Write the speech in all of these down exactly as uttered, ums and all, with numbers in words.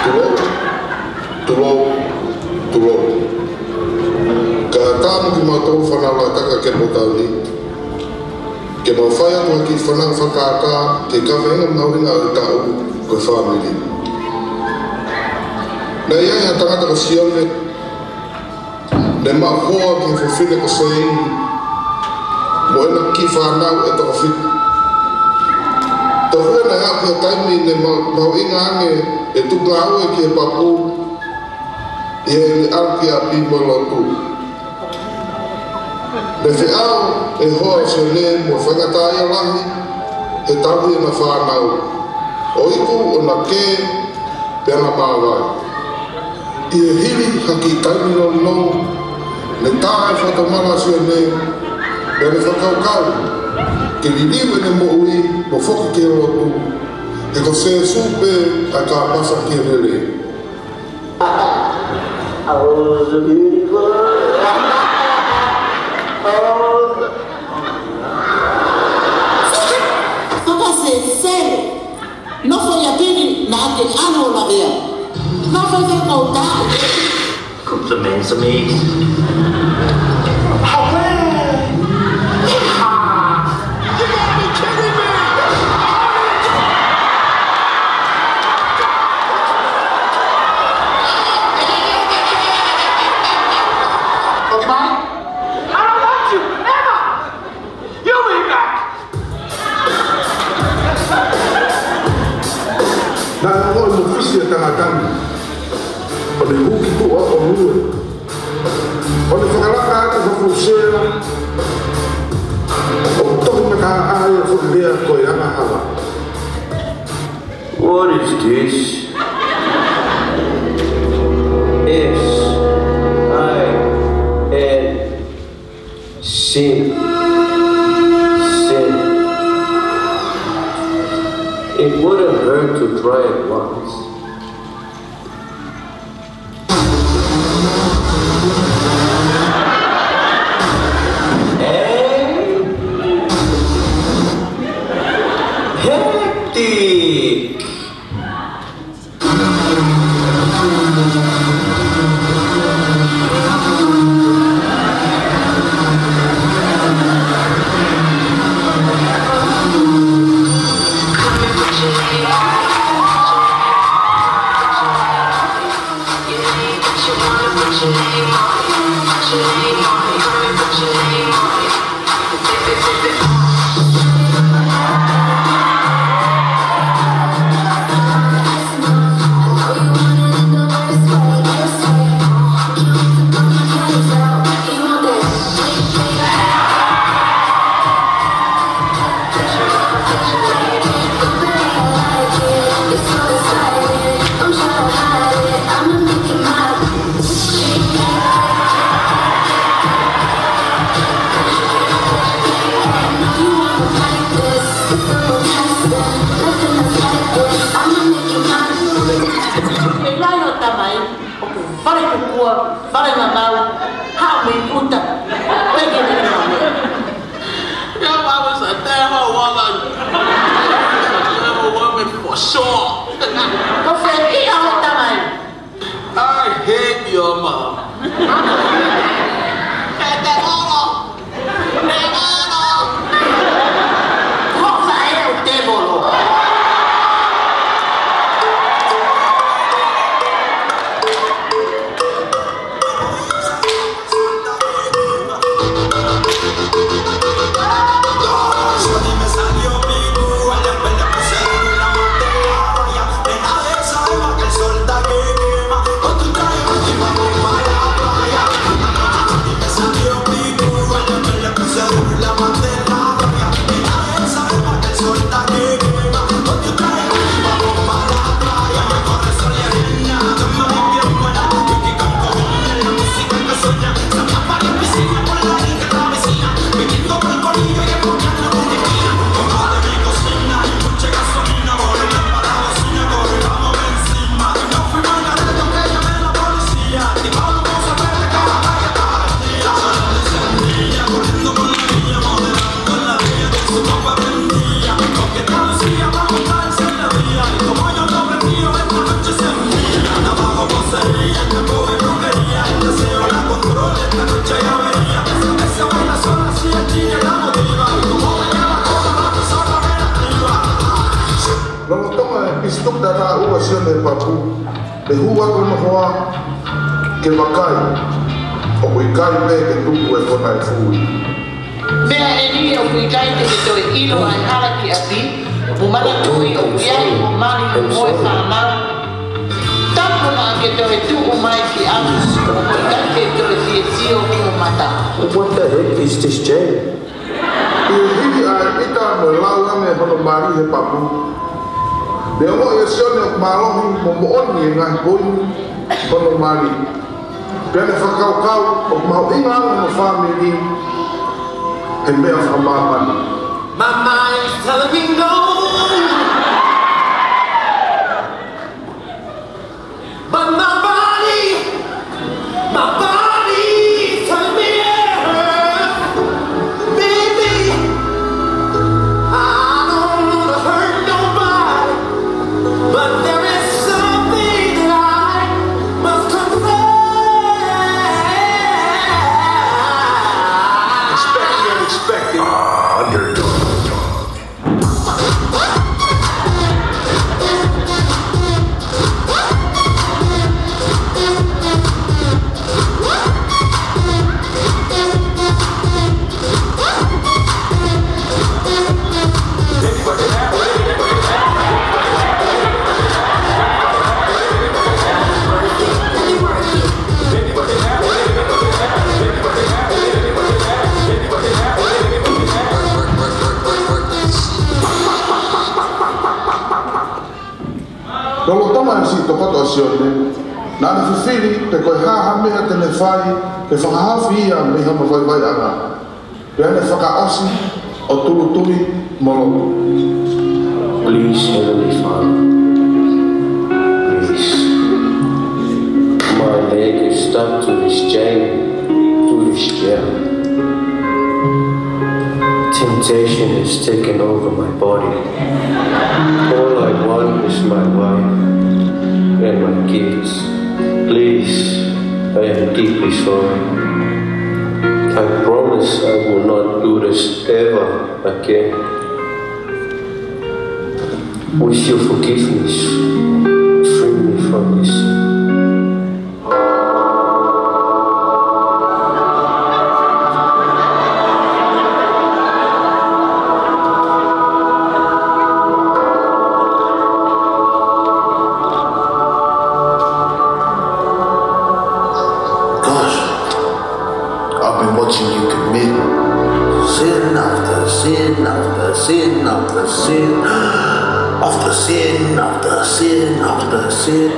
Tulou, tulou, tulou. Kae ʻatā mo kimautolu fānau Lakataka ki he pō taʻu ni, ke mau fai atu ha kiʻi fananga fakakākā ki he kaveinga mahuʻinga ʻo e taʻu, ko e fāmili. Naʻe ʻi ai ha tangata ko Sione, ne maʻu hoa ki he fefine ko Seini, mo ʻena kiʻi fānau ʻe toko fitu. Tokua naʻe aʻu ki he taimi ne ma-, mahuʻinga ange e tuʻu ngāue ki he papu, ʻi heʻene ʻalu ki ʻapi mo e lotu. Ne feʻao e hoa ʻo Sione mo e faingataʻaʻia lahi he tauhi ʻena fānau, ʻo iku ʻo na kē pea na māvae. ʻI he hili ha kiʻi taimi nounou, ne tā e fakatomala ʻa Sione, pea ne fakakaukau ke liliu ʻene moʻui mo foki ki he lotu, he ko Sēsū pē ʻa e kāpasa ki he lelei. Oh, the beautiful. Oh, the... Fakasesele. Nofo ia pini na ake ano la ea. Nofo ia kau ta. Cook the mincemeat. Away! Yeehaw! You gotta be kidding me! Goodbye. I don't want you, Emma! You be back! Naʻe ongoʻi mafisi e tangata ni, ʻo ne hū ki tuʻa ʻo lue, ʻo ne fakalaka atu ha fuʻu sea, ʻo tohi mataʻāʻā e foʻi lea ko e angahala. What is this? S I N. Sin. Sin. It wouldn't hurt to try it once. Eh? Hectic. Pea ʻai ʻo tamai, ʻoku vale kukua, vale mamau, haʻu mei ʻuta, peke mei mamau. Your mom is a devil woman. She's a devil woman for sure. Ko fē ia hoʻo tamai? I hate your mom. He tēvolo. Tēvolo. Ko fē ia ʻo tēvolo? Sione Papu, ne hū atu hono hoa ke vakai, ʻoku ʻikai pē ke tuku e kona e fuli. Meʻa eni ʻoku ʻikai te ke toe ʻilo ʻa e hala ki ʻapi, mou manatuʻi ʻoku ʻi ai mo mali mo e fānau. Tapu naʻa ke toe tuʻu mai ki ʻapi, ʻoku ʻikai te toe siosio ki ho mata. What the heck is this, Jane? ʻI he hili ʻa e ʻita mo e lau ange hono mali he papu, ne ongoʻi ʻe Sione ʻoku mālohi mo moʻoni e ngaahi poini hono mali. Pea ne fakakaukau ʻoku mahuʻinga ange hono fāmili he meʻa fakamāmani. My mind's telling me no. But my body, my body's telling me yes. Baby, I don't wanna hurt nobody, but there is something that I must confess. Expect the unexpected. Underdog. Lolotonga e siʻi tokoto ʻa Sione, naʻa ne fifili pe ko e hā ha meʻa te ne fai ke fakahaofi ia mei hono vaivaiʻanga. Pea ne fakaʻosi ʻo tūʻulutui mo lotu. Please, Heavenly Father, please. My leg is stuck to this chain, to this chair. Temptation has taken over my body. All I want is my wife and my kids. Please, I am deeply sorry. I promise I will not do this ever again. With your forgiveness, free me from this. Gosh, I've been watching you commit sin after sin after sin after sin after sin after sin after sin.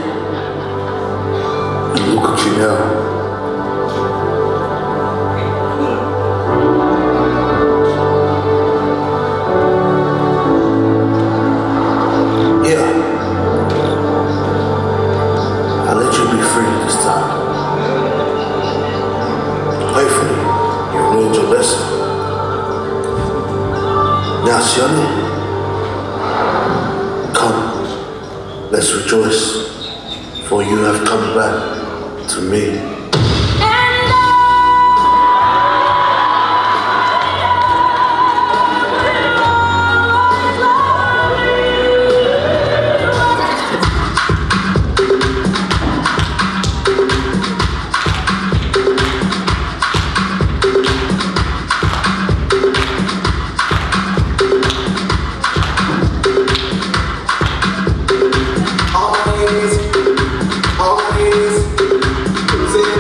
And look at you now. Yeah. I let you be free this time. Hopefully, you learned your lesson. Now, Sione, come. Let's rejoice, for you have come back to me. Always, always, say